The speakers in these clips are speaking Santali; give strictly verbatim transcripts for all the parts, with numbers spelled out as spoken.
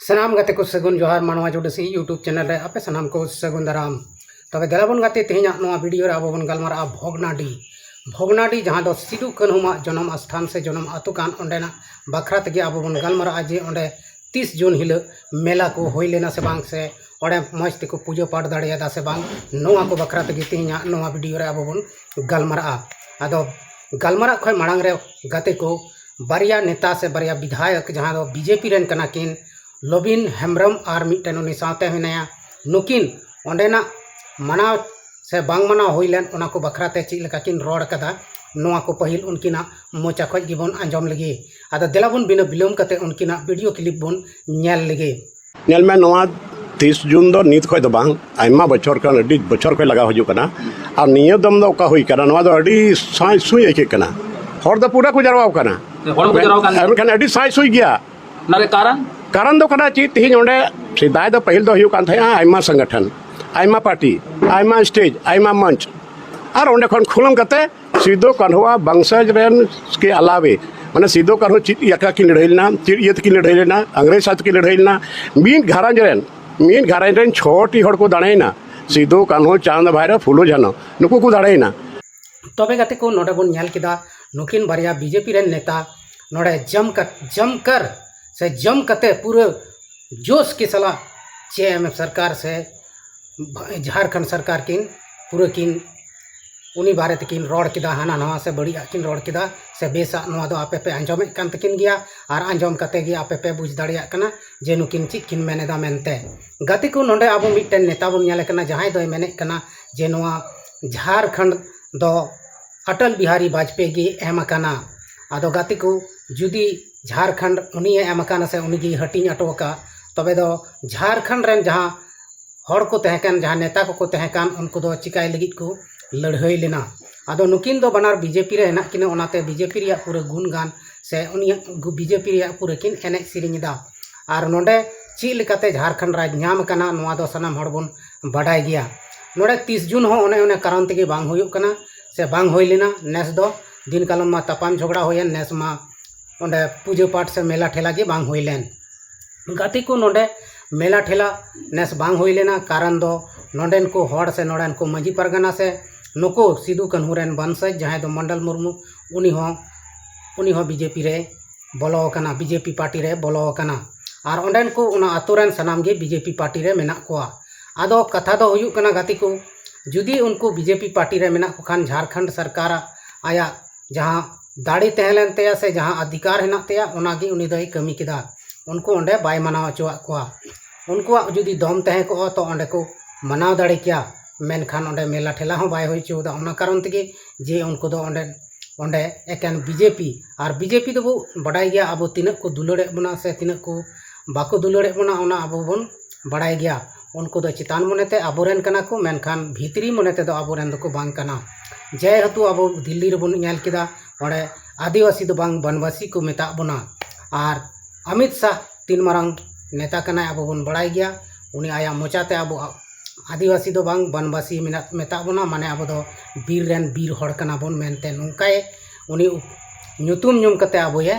ᱥᱟᱱᱟᱢ ᱜᱟᱛᱮ ᱠᱚ ᱥᱟᱹᱜᱩᱱ ᱡᱚᱦᱟᱨ, ᱢᱟᱱᱣᱟ ᱡᱩᱰᱟᱹᱥᱤ YouTube ᱪᱮᱱᱮᱞ ᱨᱮ ᱟᱯᱮ ᱥᱟᱱᱟᱢ ᱠᱚ ᱥᱟᱹᱜᱩᱱ ᱫᱟᱨᱟᱢ᱾ ᱛᱚᱵᱮ ᱫᱮᱞᱟ ᱵᱚᱱ ᱜᱟᱛᱮ, ᱛᱮᱦᱮᱧᱟᱜ ᱱᱚᱣᱟ ᱵᱷᱤᱰᱤᱭᱳ ᱨᱮ ᱟᱵᱚ ᱵᱚᱱ ᱜᱟᱞᱢᱟᱨᱟᱜᱼᱟ ᱵᱷᱚᱜᱽᱱᱟᱰᱤ᱾ ᱵᱷᱚᱜᱽᱱᱟᱰᱤ ᱡᱟᱦᱟᱸ ᱫᱚ ᱥᱤᱫᱩ ᱠᱟᱹᱱᱦᱩᱣᱟᱜ ᱡᱚᱱᱚᱢ ᱟᱥᱛᱷᱟᱱ ᱥᱮ ᱡᱚᱱᱚᱢ ᱟᱹᱛᱩ ᱠᱟᱱ, ᱚᱸᱰᱮᱱᱟᱜ ᱵᱟᱠᱷᱨᱟ ᱛᱮᱜᱮ ᱟᱵᱚ ᱵᱚᱱ ᱜᱟᱞᱢᱟᱨᱟᱜᱼᱟ ᱡᱮ ᱚᱸᱰᱮ ᱛᱤᱥ ᱡᱩᱱ ᱦᱤᱞᱳᱜ ᱢᱮᱞᱟ ᱠᱚ ᱦᱩᱭ ᱞᱮᱱᱟ ᱥᱮ ᱵᱟᱝ, ᱥᱮ ᱚᱸᱰᱮ ᱢᱚᱡᱽ ᱛᱮᱠᱚ ᱯᱩᱡᱟᱹ ᱯᱟᱴ ᱫᱟᱲᱮᱭᱟᱫᱟ ᱥᱮ ᱵᱟᱝ, ᱱᱚᱣᱟ ᱠᱚ ᱵᱟᱠᱷᱨᱟ ᱛᱮᱜᱮ ᱛᱮᱦᱮᱧᱟᱜ ᱱᱚᱣᱟ ᱵᱷᱤᱰᱤᱭᱳ ᱨᱮ ᱟᱵᱚ ᱵᱚᱱ ᱜᱟᱞᱢᱟᱨᱟᱜᱼᱟ᱾ ᱟᱫᱚ ᱜᱟᱞᱢᱟᱨᱟᱜ ᱠᱷᱚᱱ ᱢᱟᱲᱟᱝ ᱨᱮ ᱜᱟᱛᱮ ᱠᱚ, ᱵᱟᱨᱭᱟ ᱱᱮᱛᱟ ᱥᱮ ᱵᱟᱨᱭᱟ ᱵᱤᱫᱷᱟᱭᱚᱠ ᱡᱟᱦᱟᱸ ᱫᱚ ᱵᱤᱡᱮᱯᱤ ᱨᱮᱱ ᱠᱟᱱᱟ ᱠᱤᱱ, ᱞᱚᱵᱤᱱ ᱦᱮᱢᱵᱨᱚᱢ ᱟᱨ ᱢᱤᱫᱴᱮᱱ ᱩᱱᱤ ᱥᱟᱶᱛᱮ ᱢᱮᱱᱟᱭᱟ, ᱱᱩᱠᱤᱱ ᱚᱸᱰᱮᱱᱟᱜ ᱢᱟᱱᱟᱣ ᱥᱮ ᱵᱟᱝ ᱢᱟᱱᱟᱣ ᱦᱩᱭ ᱞᱮᱱ, ᱚᱱᱟ ᱠᱚ ᱵᱟᱠᱷᱨᱟ ᱛᱮ ᱪᱮᱫ ᱞᱮᱠᱟ ᱠᱤᱱ ᱨᱚᱲ ᱠᱟᱫᱟ, ᱱᱚᱣᱟ ᱠᱚ ᱯᱟᱹᱦᱤᱞ ᱩᱱᱠᱤᱱᱟᱜ ᱢᱚᱪᱟ ᱠᱷᱚᱱ ᱜᱮᱵᱚᱱ ᱟᱸᱡᱚᱢ ᱞᱮᱜᱮ᱾ ᱟᱫᱚ ᱫᱮᱞᱟ ᱵᱚᱱ ᱵᱤᱱᱟᱹ ᱵᱤᱞᱚᱢ ᱠᱟᱛᱮ ᱩᱱᱠᱤᱱᱟᱜ ᱵᱷᱤᱰᱤᱭᱳ ᱠᱞᱤᱯ ᱵᱚᱱ ᱧᱮᱞ ᱞᱮᱜᱮ᱾ ᱧᱮᱞ ᱢᱮ, ᱱᱚᱣᱟ ᱛᱤᱥ ᱡᱩᱱ ᱫᱚ ᱱᱤᱛ ᱠᱷᱚᱱ ᱫᱚ ᱵᱟᱝ, ᱟᱭᱢᱟ ᱵᱚᱪᱷᱚᱨ ᱠᱷᱚᱱ, ᱟᱹᱰᱤ ᱵᱚᱪᱷᱚᱨ ᱠᱷᱚᱱ ᱞᱟᱜᱟᱣ ᱦᱤᱡᱩᱜ ᱠᱟᱱᱟ᱾ ᱟᱨ ᱱᱤᱭᱟᱹ ᱫᱚᱢ ᱫᱚ ᱚᱠᱟ ᱦᱩᱭ ᱠᱟᱱᱟ, ᱱᱚᱣᱟ ᱫᱚ ᱟᱹᱰᱤ ᱥᱟᱸᱭ ᱥᱩᱭ ᱟᱹᱭᱠᱟᱹᱜ ᱠᱟᱱᱟ᱾ ᱦᱚᱲ ᱫᱚ ᱯᱩᱨᱟᱹ ᱠᱚ ᱡᱟᱨᱣᱟ ᱟᱠᱟᱱᱟ᱾ ᱦᱚᱲ ᱠᱚ ᱡᱟᱨᱣᱟ ᱟᱠᱟᱱ ᱜᱮᱭᱟ᱾ ᱢᱮᱱᱠᱷᱟᱱ ᱟᱹᱰᱤ ᱥᱟᱸᱭ ᱥᱩᱭ ᱜᱮᱭᱟ᱾ ᱚᱱᱟ ᱨᱮ ᱠᱟᱨᱚᱱ? ᱠᱟᱨᱚᱱ ᱫᱚ ᱠᱟᱱᱟ ᱪᱮᱫ, ᱛᱮᱦᱮᱧ ᱚᱸᱰᱮ ᱥᱮᱫᱟᱭ ᱫᱚ, ᱯᱟᱹᱦᱤᱞ ᱫᱚ ᱦᱩᱭᱩᱜ ᱠᱟᱱ ᱛᱟᱦᱮᱸᱜᱼᱟ ᱟᱭᱢᱟ ᱥᱚᱝᱜᱚᱴᱷᱚᱱ, ᱟᱭᱢᱟ ᱯᱟᱨᱴᱤ, ᱟᱭᱢᱟ ᱥᱴᱮᱡᱽ, ᱟᱭᱢᱟ ᱢᱚᱧᱪ, ᱟᱨ ᱚᱸᱰᱮ ᱠᱷᱚᱱ ᱠᱷᱩᱞᱟᱹᱢ ᱠᱟᱛᱮ ᱥᱤᱫᱩ ᱠᱟᱹᱱᱦᱩᱣᱟᱜ ᱵᱚᱝᱥᱚᱡᱽ ᱨᱮᱱ ᱠᱮ ᱟᱞᱟᱣᱮ, ᱢᱟᱱᱮ ᱥᱤᱫᱩ ᱠᱟᱹᱱᱦᱩ ᱪᱮᱫ ᱤᱭᱟᱹ ᱠᱤᱱ ᱞᱟᱹᱲᱦᱟᱹᱭ ᱞᱮᱱᱟ, ᱪᱮᱫ ᱤᱭᱟᱹ ᱛᱮᱠᱤᱱ ᱞᱟᱹᱲᱦᱟᱹᱭ ᱞᱮᱱᱟ, ᱤᱝᱨᱮᱡᱽ ᱥᱟᱶ ᱛᱮᱠᱤᱱ ᱞᱟᱹᱲᱦᱟᱹᱭ ᱞᱮᱱᱟ᱾ ᱢᱤᱫ ᱜᱷᱟᱨᱚᱸᱡᱽ ᱨᱮᱱ, ᱢᱤᱫ ᱜᱷᱟᱨᱚᱸᱡᱽ ᱨᱮᱱ ᱪᱷᱚᱴᱤ ᱦᱚᱲ ᱠᱚ ᱫᱟᱲᱮᱭᱮᱱᱟ, ᱥᱤᱫᱩ, ᱠᱟᱹᱱᱦᱩ, ᱪᱟᱸᱫᱽ, ᱵᱷᱟᱭᱨᱚ, ᱯᱷᱩᱞᱳ, ᱡᱷᱟᱱᱚ, ᱱᱩᱠᱩ ᱠᱚ ᱫᱟᱲᱮᱭᱮᱱᱟ᱾ ᱛᱚᱵᱮ ᱜᱟᱛᱮ ᱠᱚ, ᱱᱚᱰᱮ ᱵᱚᱱ ᱧᱮᱞ ᱠᱮᱫᱟ ᱱᱩᱠᱤᱱ ᱵᱟᱨᱭᱟ ᱵᱤᱡᱮᱯᱤ ᱨᱮᱱ ᱱᱮᱛᱟ ᱱᱚᱰᱮ ᱡᱚᱢᱠᱟ-, ᱡᱚᱢᱠᱟᱨ ᱥᱮ ᱡᱚᱢ ᱠᱟᱛᱮ ᱯᱩᱨᱟᱹ ᱡᱳᱥ ᱠᱮ ᱥᱟᱞᱟᱜ ᱪᱮ ᱮᱢ ᱥᱚᱨᱠᱟᱨ ᱥᱮ ᱡᱷᱟᱲᱠᱷᱚᱸᱰ ᱥᱚᱨᱠᱟᱨ ᱠᱤᱱ ᱯᱩᱨᱟᱹ ᱠᱤᱱ ᱩᱱᱤ ᱵᱟᱨᱮ ᱛᱮᱠᱤᱱ ᱨᱚᱲ ᱠᱮᱫᱟ, ᱦᱟᱱᱟ ᱱᱟᱣᱟ ᱥᱮ ᱵᱟᱹᱲᱤᱡᱟᱜ ᱠᱤᱱ ᱨᱚᱲ ᱠᱮᱫᱟ ᱥᱮ ᱵᱮᱥᱟᱜ, ᱱᱚᱣᱟ ᱫᱚ ᱟᱯᱮ ᱯᱮ ᱟᱸᱡᱚᱢᱮᱫ ᱠᱟᱱ ᱛᱟᱹᱠᱤᱱ ᱜᱮᱭᱟ ᱟᱨ ᱟᱸᱡᱚᱢ ᱠᱟᱛᱮ ᱜᱮ ᱟᱯᱮ ᱯᱮ ᱵᱩᱡᱽ ᱫᱟᱲᱮᱭᱟᱜ ᱠᱟᱱᱟ ᱡᱮ ᱱᱩᱠᱤᱱ ᱪᱮᱫ ᱠᱤᱱ ᱢᱮᱱ ᱮᱫᱟ ᱢᱮᱱᱛᱮ᱾ ᱜᱟᱛᱮ ᱠᱚ, ᱱᱚᱰᱮ ᱟᱵᱚ ᱢᱤᱫᱴᱮᱱ ᱱᱮᱛᱟ ᱵᱚᱱ ᱧᱮᱞᱮ ᱠᱟᱱᱟ, ᱡᱟᱦᱟᱸᱭ ᱫᱚᱭ ᱢᱮᱱᱮᱫ ᱠᱟᱱᱟ ᱡᱮ ᱱᱚᱣᱟ ᱡᱷᱟᱲᱠᱷᱚᱸᱰ ᱫᱚ ᱚᱴᱚᱞ ᱵᱤᱦᱟᱨᱤ ᱵᱟᱡᱽᱯᱮᱭᱤ ᱜᱮ ᱮᱢ ᱟᱠᱟᱱᱟ᱾ ᱟᱫᱚ ᱜᱟᱛᱮ ᱠᱚ, ᱡᱩᱫᱤ ᱡᱷᱟᱲᱠᱷᱚᱸᱰ ᱩᱱᱤᱭᱮ ᱮᱢ ᱟᱠᱟᱱᱟ ᱥᱮ ᱩᱱᱤᱜᱮ ᱦᱟᱹᱴᱤᱧ ᱦᱚᱴᱚ ᱟᱠᱟᱫ, ᱛᱚᱵᱮ ᱫᱚ ᱡᱷᱟᱲᱠᱷᱚᱸᱰ ᱨᱮᱱ ᱡᱟᱦᱟᱸ ᱦᱚᱲ ᱠᱚ ᱛᱟᱦᱮᱸ ᱠᱟᱱ, ᱡᱟᱦᱟᱸ ᱱᱮᱛᱟ ᱠᱚᱠᱚ ᱛᱟᱦᱮᱸ ᱠᱟᱱ, ᱩᱱᱠᱩ ᱫᱚ ᱪᱤᱠᱟᱭ ᱞᱟᱹᱜᱤᱫ ᱠᱚ ᱞᱟᱹᱲᱦᱟᱹᱭ ᱞᱮᱱᱟ? ᱟᱫᱚ ᱱᱩᱠᱤᱱ ᱫᱚ ᱵᱟᱱᱟᱨ ᱵᱤᱡᱮᱯᱤ ᱨᱮ ᱦᱮᱱᱟᱜ ᱠᱤᱱᱟ, ᱚᱱᱟᱛᱮ ᱵᱤᱡᱮᱯᱤ ᱨᱮᱭᱟᱜ ᱯᱩᱨᱟᱹ ᱜᱩᱱ ᱜᱟᱱ ᱥᱮ ᱩᱱᱤᱭᱟᱜ ᱜᱩ-, ᱵᱤᱡᱮᱯᱤ ᱨᱮᱭᱟᱜ ᱯᱩᱨᱟᱹ ᱠᱤᱱ ᱮᱱᱮᱡ ᱥᱮᱨᱮᱧ ᱮᱫᱟ᱾ ᱟᱨ ᱱᱚᱰᱮ ᱪᱮᱫ ᱞᱮᱠᱟᱛᱮ ᱡᱷᱟᱲᱠᱷᱚᱸᱰ ᱨᱟᱡᱽ ᱧᱟᱢ ᱟᱠᱟᱱᱟ, ᱱᱚᱣᱟ ᱫᱚ ᱥᱟᱱᱟᱢ ᱦᱚᱲ ᱵᱚᱱ ᱵᱟᱰᱟᱭ ᱜᱮᱭᱟ᱾ ᱱᱚᱰᱮ ᱛᱤᱥ ᱡᱩᱱ ᱦᱚᱸ ᱚᱱᱮ ᱚᱱᱟ ᱠᱟᱨᱚᱱ ᱛᱮᱜᱮ ᱵᱟᱝ ᱦᱩᱭᱩᱜ ᱠᱟᱱᱟ ᱥᱮ ᱵᱟᱝ ᱦᱩᱭ ᱞᱮᱱᱟ᱾ ᱱᱮᱥ ᱫᱚ ᱫᱤᱱ ᱠᱟᱞᱚᱢ ᱢᱟ ᱛᱟᱯᱟᱢ ᱡᱷᱚᱜᱽᱲᱟ ᱦᱩᱭᱮᱱ, ᱱᱮᱥ ᱢᱟ ᱚᱸᱰᱮ ᱯᱩᱡᱟᱹ ᱯᱟᱴ ᱥᱮ ᱢᱮᱞᱟ ᱴᱷᱮᱞᱟ ᱜᱮ ᱵᱟᱝ ᱦᱩᱭ ᱞᱮᱱ᱾ ᱜᱟᱛᱮ ᱠᱚ, ᱱᱚᱰᱮ ᱢᱮᱞᱟ ᱴᱷᱮᱞᱟ ᱱᱮᱥ ᱵᱟᱝ ᱦᱩᱭ ᱞᱮᱱᱟ᱾ ᱠᱟᱨᱚᱱ ᱫᱚ ᱱᱚᱰᱮᱱ ᱠᱚ ᱦᱚᱲ ᱥᱮ ᱱᱚᱰᱮᱱ ᱠᱚ ᱢᱟᱹᱡᱷᱤ ᱯᱟᱨᱜᱟᱱᱟ ᱥᱮ ᱱᱩᱠᱩ ᱥᱤᱫᱩ ᱠᱟᱹᱱᱦᱩ ᱨᱮᱱ ᱵᱚᱝᱥᱚᱡᱽ ᱡᱟᱦᱟᱸᱭ ᱫᱚ ᱢᱚᱱᱰᱚᱞ ᱢᱩᱨᱢᱩ, ᱩᱱᱤ ᱦᱚᱸ ᱩᱱᱤ ᱦᱚᱸ ᱵᱤᱡᱮᱯᱤ ᱨᱮ ᱵᱚᱞᱚ ᱟᱠᱟᱱᱟ, ᱵᱤᱡᱮᱯᱤ ᱯᱟᱨᱴᱤ ᱨᱮ ᱵᱚᱞᱚ ᱟᱠᱟᱱᱟ᱾ ᱟᱨ ᱚᱸᱰᱮᱱ ᱠᱚ ᱚᱱᱟ ᱟᱛᱳ ᱨᱮᱱ ᱥᱟᱱᱟᱢ ᱜᱮ ᱵᱤᱡᱮᱯᱤ ᱯᱟᱨᱴᱤ ᱨᱮ ᱢᱮᱱᱟᱜ ᱠᱚᱣᱟ᱾ ᱟᱫᱚ ᱠᱟᱛᱷᱟ ᱫᱚ ᱦᱩᱭᱩᱜ ᱠᱟᱱᱟ ᱜᱟᱛᱮ ᱠᱚ, ᱡᱩᱫᱤ ᱩᱱᱠᱩ ᱵᱤᱡᱮᱯᱤ ᱯᱟᱨᱴᱤ ᱨᱮ ᱢᱮᱱᱟᱜ ᱠᱚ ᱠᱷᱟᱱ ᱡᱷᱟᱲᱠᱷᱚᱸᱰ ᱥᱚᱨᱠᱟᱨᱟᱜ ᱟᱭᱟᱜ ᱡᱟᱦᱟᱸ ᱫᱟᱲᱮ ᱛᱟᱦᱮᱸ ᱞᱮᱱ ᱛᱟᱭᱟ ᱥᱮ ᱡᱟᱦᱟᱸ ᱚᱫᱷᱤᱠᱟᱨ ᱦᱮᱱᱟᱜ ᱛᱟᱭᱟ, ᱚᱱᱟᱜᱮ ᱩᱱᱤ ᱫᱚᱭ ᱠᱟᱹᱢᱤ ᱠᱮᱫᱟ᱾ ᱩᱱᱠᱩ ᱚᱸᱰᱮ ᱵᱟᱭ ᱢᱟᱱᱟᱣ ᱦᱚᱪᱚᱣᱟᱜ ᱠᱚᱣᱟ᱾ ᱩᱱᱠᱩᱣᱟᱜ ᱡᱩᱫᱤ ᱫᱚᱢ ᱛᱟᱦᱮᱸ ᱠᱚᱜᱼᱟ ᱛᱚ ᱚᱸᱰᱮ ᱠᱚ ᱢᱟᱱᱟᱣ ᱫᱟᱲᱮ ᱠᱮᱭᱟ, ᱢᱮᱱᱠᱷᱟᱱ ᱚᱸᱰᱮ ᱢᱮᱞᱟ ᱴᱷᱮᱞᱟ ᱦᱚᱸ ᱵᱟᱭ ᱦᱩᱭ ᱦᱚᱪᱚᱣᱟᱫᱟ᱾ ᱚᱱᱟ ᱠᱟᱨᱚᱱ ᱛᱮᱜᱮ ᱡᱮ ᱩᱱᱠᱩ ᱫᱚ ᱚᱸᱰᱮ ᱚᱸᱰᱮ ᱮᱠᱮᱱ ᱵᱤᱡᱮᱯᱤ, ᱟᱨ ᱵᱤᱡᱮᱯᱤ ᱫᱚᱵᱚ ᱵᱟᱰᱟᱭ ᱜᱮᱭᱟ ᱟᱵᱚ ᱛᱤᱱᱟᱹᱜ ᱠᱚ ᱫᱩᱞᱟᱹᱲᱮᱫ ᱵᱚᱱᱟ ᱥᱮ ᱛᱤᱱᱟᱹᱜ ᱠᱚ ᱵᱟᱠᱚ ᱫᱩᱞᱟᱹᱲᱮᱫ ᱵᱚᱱᱟ, ᱚᱱᱟ ᱟᱵᱚ ᱵᱚᱱ ᱵᱟᱰᱟᱭ ᱜᱮᱭᱟ᱾ ᱩᱱᱠᱩ ᱫᱚ ᱪᱮᱛᱟᱱ ᱢᱚᱱᱮᱛᱮ ᱟᱵᱚᱨᱮᱱ ᱠᱟᱱᱟ ᱠᱚ, ᱢᱮᱱᱠᱷᱟᱱ ᱵᱷᱤᱛᱨᱤ ᱢᱚᱱᱮ ᱛᱮᱫᱚ ᱟᱵᱚᱨᱮᱱ ᱫᱚᱠᱚ ᱵᱟᱝ ᱠᱟᱱᱟ᱾ ᱡᱮᱦᱮᱛᱩ ᱟᱵᱚ ᱫᱤᱞᱞᱤ ᱨᱮᱵᱚᱱ ᱧᱮᱞ ᱠᱮᱫᱟ, ᱚᱸᱰᱮ ᱟᱹᱫᱤᱵᱟᱹᱥᱤ ᱫᱚ ᱵᱟᱝ ᱵᱚᱱᱵᱟᱥᱤ ᱠᱚ ᱢᱮᱛᱟᱜ ᱵᱚᱱᱟ, ᱟᱨ ᱚᱢᱤᱛ ᱥᱟᱦ ᱛᱤᱱ ᱢᱟᱨᱟᱝ ᱱᱮᱛᱟ ᱠᱟᱱᱟᱭ ᱟᱵᱚ ᱵᱚᱱ ᱵᱟᱲᱟᱭ ᱜᱮᱭᱟ᱾ ᱩᱱᱤ ᱟᱭᱟᱜ ᱢᱚᱪᱟᱛᱮ ᱟᱵᱚ ᱟᱹᱫᱤᱵᱟᱹᱥᱤ ᱫᱚ ᱵᱟᱝ ᱵᱚᱱᱵᱟᱥᱤ ᱢᱮᱱᱟᱜ ᱢᱮᱛᱟᱜ ᱵᱚᱱᱟ, ᱢᱟᱱᱮ ᱟᱵᱚ ᱫᱚ ᱵᱤᱨ ᱨᱮᱱ ᱵᱤᱨ ᱦᱚᱲ ᱠᱟᱱᱟ ᱵᱚᱱ ᱢᱮᱱᱛᱮ ᱱᱚᱝᱠᱟᱭ ᱩᱱᱤ ᱧᱩᱛᱩᱢ ᱧᱩᱢ ᱠᱟᱛᱮ ᱟᱵᱚᱭᱮ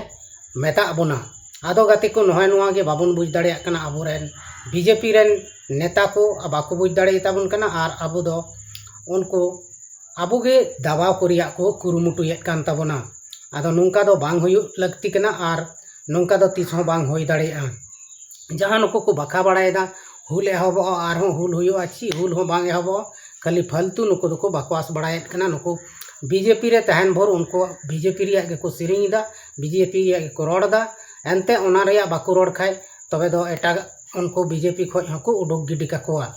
ᱢᱮᱛᱟᱜ ᱵᱚᱱᱟ᱾ ᱟᱫᱚ ᱜᱟᱛᱮ ᱠᱚ, ᱱᱚᱜᱼᱚᱭ ᱱᱚᱣᱟ ᱜᱮ ᱵᱟᱵᱚᱱ ᱵᱩᱡᱽ ᱫᱟᱲᱮᱭᱟᱜ ᱠᱟᱱᱟ, ᱟᱵᱚᱨᱮᱱ ᱵᱤᱡᱮᱯᱤ ᱨᱮᱱ ᱱᱮᱛᱟ ᱠᱚ ᱵᱟᱠᱚ ᱵᱩᱡᱽ ᱫᱟᱲᱮᱭᱟᱛᱟ ᱵᱚᱱ ᱠᱟᱱᱟ ᱟᱨ ᱟᱵᱚ ᱫᱚ ᱩᱱᱠᱩ ᱟᱵᱚ ᱜᱮ ᱫᱟᱵᱟᱣ ᱠᱚ ᱨᱮᱭᱟᱜ ᱠᱚ ᱠᱩᱨᱩᱢᱩᱴᱩᱭᱮᱫ ᱠᱟᱱ ᱛᱟᱵᱚᱱᱟ᱾ ᱟᱫᱚ ᱱᱚᱝᱠᱟ ᱫᱚ ᱵᱟᱝ ᱦᱩᱭᱩᱜ ᱞᱟᱹᱠᱛᱤ ᱠᱟᱱᱟ ᱟᱨ ᱱᱚᱝᱠᱟ ᱫᱚ ᱛᱤᱥ ᱦᱚᱸ ᱵᱟᱝ ᱦᱩᱭ ᱫᱟᱲᱮᱭᱟᱜᱼᱟ᱾ ᱡᱟᱦᱟᱸ ᱱᱩᱠᱩ ᱠᱚ ᱵᱟᱠᱷᱟ ᱵᱟᱲᱟᱭᱮᱫᱟ, ᱦᱩᱞ ᱮᱦᱚᱵᱚᱜᱼᱟ, ᱟᱨᱦᱚᱸ ᱦᱩᱞ ᱦᱩᱭᱩᱜᱼᱟ, ᱪᱮᱫ ᱦᱩᱞ ᱦᱚᱸ ᱵᱟᱝ ᱮᱦᱚᱵᱚᱜᱼᱟ, ᱠᱷᱟᱹᱞᱤ ᱯᱷᱟᱞᱛᱩ ᱱᱩᱠᱩ ᱫᱚᱠᱚ ᱵᱟᱠᱚᱣᱟᱥ ᱵᱟᱲᱟᱭᱮᱫ ᱠᱟᱱᱟ᱾ ᱱᱩᱠᱩ ᱵᱤᱡᱮᱯᱤ ᱨᱮ ᱛᱟᱦᱮᱱ ᱵᱷᱳᱨ ᱩᱱᱠᱩ ᱵᱤᱡᱮᱯᱤ ᱨᱮᱭᱟᱜ ᱜᱮᱠᱚ ᱥᱮᱨᱮᱧ ᱮᱫᱟ, ᱵᱤᱡᱮᱯᱤ ᱨᱮᱭᱟᱜ ᱜᱮᱠᱚ ᱨᱚᱲ ᱮᱫᱟ᱾ ᱮᱱᱛᱮ ᱚᱱᱟ ᱨᱮᱭᱟᱜ ᱵᱟᱠᱚ ᱨᱚᱲ ᱠᱷᱟᱡ ᱛᱚᱵᱮ ᱫᱚ ᱮᱴᱟᱜ ᱩᱱᱠᱩ ᱵᱤᱡᱮᱯᱤ ᱠᱷᱚᱡ ᱦᱚᱸᱠᱚ ᱩᱰᱩᱠ ᱜᱤᱰᱤ ᱠᱟᱠᱚᱣᱟ᱾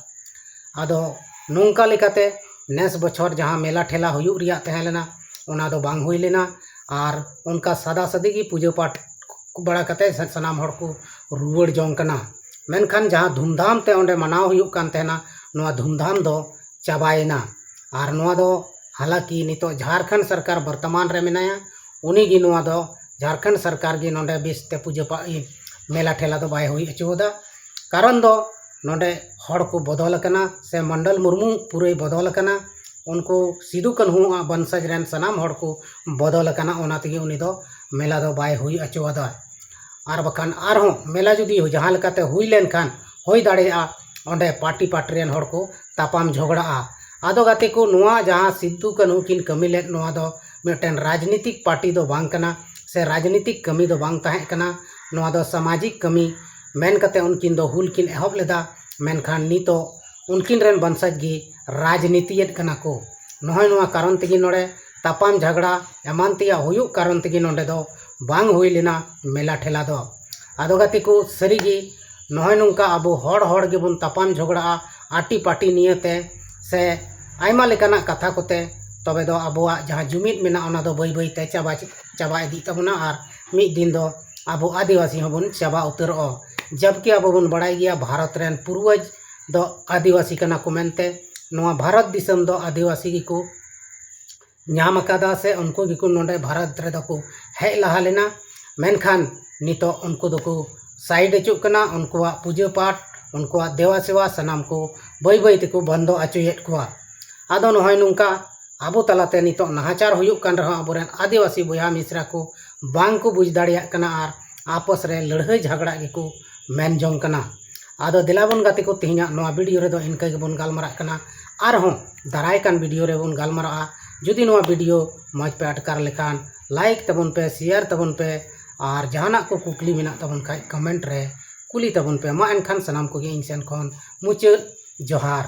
ᱟᱫᱚ ᱱᱚᱝᱠᱟ ᱞᱮᱠᱟᱛᱮ ᱱᱮᱥ ᱵᱚᱪᱷᱚᱨ ᱡᱟᱦᱟᱸ ᱢᱮᱞᱟ ᱴᱷᱮᱞᱟ ᱦᱩᱭᱩᱜ ᱨᱮᱭᱟᱜ ᱛᱟᱦᱮᱸ ᱞᱮᱱᱟ, ᱚᱱᱟ ᱫᱚ ᱵᱟᱝ ᱦᱩᱭ ᱞᱮᱱᱟ᱾ ᱟᱨ ᱚᱱᱠᱟ ᱥᱟᱫᱟ ᱥᱟᱫᱤ ᱜᱮ ᱯᱩᱡᱟᱹ ᱯᱟᱴ ᱵᱟᱲᱟ ᱠᱟᱛᱮ ᱥᱟᱱᱟᱢ ᱦᱚᱲ ᱠᱚ ᱨᱩᱣᱟᱹᱲ ᱡᱚᱝ ᱠᱟᱱᱟ᱾ ᱢᱮᱱᱠᱷᱟᱱ ᱡᱟᱦᱟᱸ ᱫᱷᱩᱢᱫᱷᱟᱢ ᱛᱮ ᱚᱸᱰᱮ ᱢᱟᱱᱟᱣ ᱦᱩᱭᱩᱜ ᱠᱟᱱ ᱛᱟᱦᱮᱱᱟ, ᱱᱚᱣᱟ ᱫᱷᱩᱢᱫᱷᱟᱢ ᱫᱚ ᱪᱟᱵᱟᱭᱮᱱᱟ᱾ ᱟᱨ ᱱᱚᱣᱟ ᱫᱚ ᱦᱟᱞᱟᱠᱤ ᱱᱤᱛᱚᱜ ᱡᱷᱟᱲᱠᱷᱚᱸᱰ ᱥᱚᱨᱠᱟᱨ ᱵᱚᱨᱛᱚᱢᱟᱱ ᱨᱮ ᱢᱮᱱᱟᱭᱟ, ᱩᱱᱤ ᱜᱮ ᱱᱚᱣᱟ ᱫᱚ ᱡᱷᱟᱲᱠᱷᱚᱸᱰ ᱥᱚᱨᱠᱟᱨ ᱜᱮ ᱱᱚᱰᱮ ᱵᱮᱥ ᱛᱮ ᱯᱩᱡᱟᱹ ᱯᱟ-, ᱤ, ᱢᱮᱞᱟ ᱴᱷᱮᱞᱟ ᱫᱚ ᱵᱟᱭ ᱦᱩᱭ ᱦᱚᱪᱚᱣᱟᱫᱟ᱾ ᱠᱟᱨᱚᱱ ᱫᱚ ᱱᱚᱰᱮ ᱦᱚᱲ ᱠᱚ ᱵᱚᱫᱚᱞ ᱟᱠᱟᱱᱟ ᱥᱮ ᱢᱚᱱᱰᱚᱞ ᱢᱩᱨᱢᱩ ᱯᱩᱨᱟᱹᱭ ᱵᱚᱫᱚᱞ ᱟᱠᱟᱱᱟ᱾ ᱩᱱᱠᱩ ᱥᱤᱫᱩ ᱠᱟᱹᱱᱦᱩᱣᱟᱜ ᱵᱚᱝᱥᱚᱡᱽ ᱨᱮᱱ ᱥᱟᱱᱟᱢ ᱦᱚᱲ ᱠᱚ ᱵᱚᱫᱚᱞ ᱟᱠᱟᱱᱟ, ᱚᱱᱟ ᱛᱮᱜᱮ ᱩᱱᱤ ᱫᱚ ᱢᱮᱞᱟ ᱫᱚ ᱵᱟᱭ ᱦᱩᱭ ᱦᱚᱪᱚᱣᱟᱫᱟ᱾ ᱟᱨ ᱵᱟᱠᱷᱟᱱ ᱟᱨᱦᱚᱸ ᱢᱮᱞᱟ ᱡᱩᱫᱤ ᱡᱟᱦᱟᱸ ᱞᱮᱠᱟᱛᱮ ᱦᱩᱭ ᱞᱮᱱᱠᱷᱟᱱ ᱦᱩᱭ ᱫᱟᱲᱮᱭᱟᱜᱼᱟ ᱚᱸᱰᱮ ᱯᱟᱨᱴᱤ ᱯᱟᱨᱴᱤ ᱨᱮᱱ ᱦᱚᱲ ᱠᱚ ᱛᱟᱯᱟᱢ ᱡᱷᱚᱜᱽᱲᱟᱜᱼᱟ᱾ ᱟᱫᱚ ᱜᱟᱛᱮ ᱠᱚ, ᱱᱚᱣᱟ ᱡᱟᱦᱟᱸ ᱥᱤᱫᱩ ᱠᱟᱹᱱᱦᱩ ᱠᱤᱱ ᱠᱟᱹᱢᱤ ᱞᱮᱫ, ᱱᱚᱣᱟ ᱫᱚ ᱢᱤᱫᱴᱮᱱ ᱨᱟᱡᱽᱱᱤᱛᱤᱠ ᱯᱟᱨᱴᱤ ᱫᱚ ᱵᱟᱝ ᱠᱟᱱᱟ ᱥᱮ ᱨᱟᱡᱽᱱᱤᱛᱤᱠ ᱠᱟᱹᱢᱤ ᱫᱚ ᱵᱟᱝ ᱛᱟᱦᱮᱸ ᱠᱟᱱᱟ᱾ ᱱᱚᱣᱟ ᱫᱚ ᱥᱟᱢᱟᱡᱤᱠ ᱠᱟᱹᱢᱤ ᱢᱮᱱ ᱠᱟᱛᱮ ᱩᱱᱠᱤᱱ ᱫᱚ ᱦᱩᱞ ᱠᱤᱱ ᱮᱦᱚᱵ ᱞᱮᱫᱟ᱾ ᱢᱮᱱᱠᱷᱟᱱ ᱱᱤᱛᱚᱜ ᱩᱱᱠᱤᱱ ᱨᱮᱱ ᱵᱚᱝᱥᱚᱡᱽ ᱜᱮ ᱨᱟᱡᱽᱱᱤᱛᱤᱭᱮᱫ ᱠᱟᱱᱟ ᱠᱚ᱾ ᱱᱚᱜᱼᱚᱭ ᱱᱚᱣᱟ ᱠᱟᱨᱚᱱ ᱛᱮᱜᱮ ᱱᱚᱰᱮ ᱛᱟᱯᱟᱢ ᱡᱷᱟᱜᱽᱲᱟ ᱮᱢᱟᱱ ᱛᱮᱭᱟᱜ ᱦᱩᱭᱩᱜ ᱠᱟᱨᱚᱱ ᱛᱮᱜᱮ ᱱᱚᱰᱮ ᱫᱚ ᱵᱟᱝ ᱦᱩᱭ ᱞᱮᱱᱟ ᱢᱮᱞᱟ ᱴᱷᱮᱞᱟ ᱫᱚ᱾ ᱟᱫᱚ ᱜᱟᱛᱮ ᱠᱚ, ᱥᱟᱹᱨᱤᱜᱮ ᱱᱚᱜᱼᱚᱭ ᱱᱚᱝᱠᱟ ᱟᱵᱚ ᱦᱚᱲ ᱦᱚᱲ ᱜᱮᱵᱚᱱ ᱛᱟᱯᱟᱢ ᱡᱷᱚᱜᱽᱲᱟᱜᱼᱟ ᱟᱴᱤ ᱯᱟᱴᱤ ᱱᱤᱭᱟᱹᱛᱮ ᱥᱮ ᱟᱭᱢᱟ ᱞᱮᱠᱟᱱᱟᱜ ᱠᱟᱛᱷᱟ ᱠᱚᱛᱮ, ᱛᱚᱵᱮ ᱫᱚ ᱟᱵᱚᱣᱟᱜ ᱡᱟᱦᱟᱸ ᱡᱩᱢᱤᱫ ᱢᱮᱱᱟᱜᱼᱟ ᱚᱱᱟ ᱫᱚ ᱵᱟᱹᱭ ᱵᱟᱹᱭ ᱛᱮ ᱪᱟᱵᱟ, ᱪᱟᱵᱟ ᱤᱫᱤᱜ ᱛᱟᱵᱚᱱᱟ ᱟᱨ ᱢᱤᱫ ᱫᱤᱱ ᱫᱚ ᱟᱵᱚ ᱟᱹᱫᱤᱵᱟᱹᱥᱤ ᱦᱚᱸᱵᱚᱱ ᱪᱟᱵᱟ ᱩᱛᱟᱹᱨᱚᱜᱼᱟ᱾ ᱡᱚᱵᱠᱤ ᱟᱵᱚ ᱵᱚᱱ ᱵᱟᱲᱟᱭ ᱜᱮᱭᱟ ᱵᱷᱟᱨᱚᱛ ᱨᱮᱱ ᱯᱩᱨᱣᱟᱹᱡᱽ ᱫᱚ ᱟᱹᱫᱤᱵᱟᱹᱥᱤ ᱠᱟᱱᱟ ᱠᱚ ᱢᱮᱱᱛᱮ᱾ ᱱᱚᱣᱟ ᱵᱷᱟᱨᱚᱛ ᱫᱤᱥᱚᱢ ᱫᱚ ᱟᱹᱫᱤᱵᱟᱹᱥᱤ ᱜᱮᱠᱚ ᱧᱟᱢ ᱟᱠᱟᱫᱟ ᱥᱮ ᱩᱱᱠᱩ ᱜᱮᱠᱚ ᱱᱚᱰᱮ ᱵᱷᱟᱨᱚᱛ ᱨᱮᱫᱚ ᱠᱚ ᱦᱮᱡ ᱞᱟᱦᱟ ᱞᱮᱱᱟ᱾ ᱢᱮᱱᱠᱷᱟᱱ ᱱᱤᱛᱚᱜ ᱩᱱᱠᱩ ᱫᱚᱠᱚ ᱥᱟᱭᱤᱰ ᱚᱪᱚᱜ ᱠᱟᱱᱟ᱾ ᱩᱱᱠᱩᱣᱟᱜ ᱯᱩᱡᱟᱹ ᱯᱟᱴ, ᱩᱱᱠᱩᱣᱟᱜ ᱫᱮᱣᱟ ᱥᱮᱣᱟ ᱥᱟᱱᱟᱢ ᱠᱚ ᱵᱟᱹᱭ ᱵᱟᱹᱭ ᱛᱮᱠᱚ ᱵᱚᱱᱫᱚ ᱚᱪᱚᱭᱮᱫ ᱠᱚᱣᱟ᱾ ᱟᱫᱚ ᱱᱚᱜᱼᱚᱭ ᱱᱚᱝᱠᱟ ᱟᱵᱚ ᱛᱟᱞᱟᱛᱮ ᱱᱤᱛᱚᱜ ᱱᱟᱦᱟᱪᱟᱨ ᱦᱩᱭᱩᱜ ᱠᱟᱱ ᱨᱮᱦᱚᱸ ᱟᱵᱚᱨᱮᱱ ᱟᱹᱫᱤᱵᱟᱹᱥᱤ ᱵᱚᱭᱦᱟ ᱢᱤᱥᱨᱟ ᱠᱚ ᱵᱟᱝ ᱠᱚ ᱵᱩᱡᱽ ᱫᱟᱲᱮᱭᱟᱜ ᱠᱟᱱᱟ ᱟᱨ ᱟᱯᱚᱥ ᱨᱮ ᱞᱟᱹᱲᱦᱟᱹᱭ ᱡᱷᱟᱜᱽᱲᱟᱜ ᱜᱮᱠᱚ ᱢᱮᱱ ᱡᱚᱝ ᱠᱟᱱᱟ᱾ ᱟᱫᱚ ᱫᱮᱞᱟ ᱵᱚᱱ ᱜᱟᱛᱮ ᱠᱚ, ᱛᱮᱦᱮᱧᱟᱜ ᱱᱚᱣᱟ ᱵᱷᱤᱰᱤᱭᱳ ᱨᱮᱫᱚ ᱤᱱᱠᱟᱹ ᱜᱮᱵᱚᱱ ᱜᱟᱞᱢᱟᱨᱟᱜ ᱠᱟᱱᱟ᱾ ᱟᱨᱦᱚᱸ ᱫᱟᱨᱟᱭ ᱠᱟᱱ ᱵᱷᱤᱰᱤᱭᱳ ᱨᱮᱵᱚᱱ ᱜᱟᱞᱢᱟᱨᱟᱜᱼᱟ᱾ ᱡᱩᱫᱤ ᱱᱚᱣᱟ ᱵᱷᱤᱰᱤᱭᱳ ᱢᱚᱡᱽ ᱯᱮ ᱟᱴᱠᱟᱨ ᱞᱮᱠᱷᱟᱱ ᱞᱟᱭᱤᱠ ᱛᱟᱵᱚᱱ ᱯᱮ, ᱥᱮᱭᱟᱨ ᱛᱟᱵᱚᱱ ᱯᱮ, ᱟᱨ ᱡᱟᱦᱟᱱᱟᱜ ᱠᱚ ᱠᱩᱠᱞᱤ ᱢᱮᱱᱟᱜ ᱛᱟᱵᱚᱱ ᱠᱷᱟᱡ ᱠᱚᱢᱮᱱᱴ ᱨᱮ ᱠᱩᱞᱤ ᱛᱟᱵᱚᱱ ᱯᱮ᱾ ᱢᱟ ᱮᱱᱠᱷᱟᱱ ᱥᱟᱱᱟᱢ ᱠᱚᱜᱮ ᱤᱧ ᱥᱮᱱ ᱠᱷᱚᱱ ᱢᱩᱪᱟᱹᱫ ᱡᱚᱦᱟᱨ᱾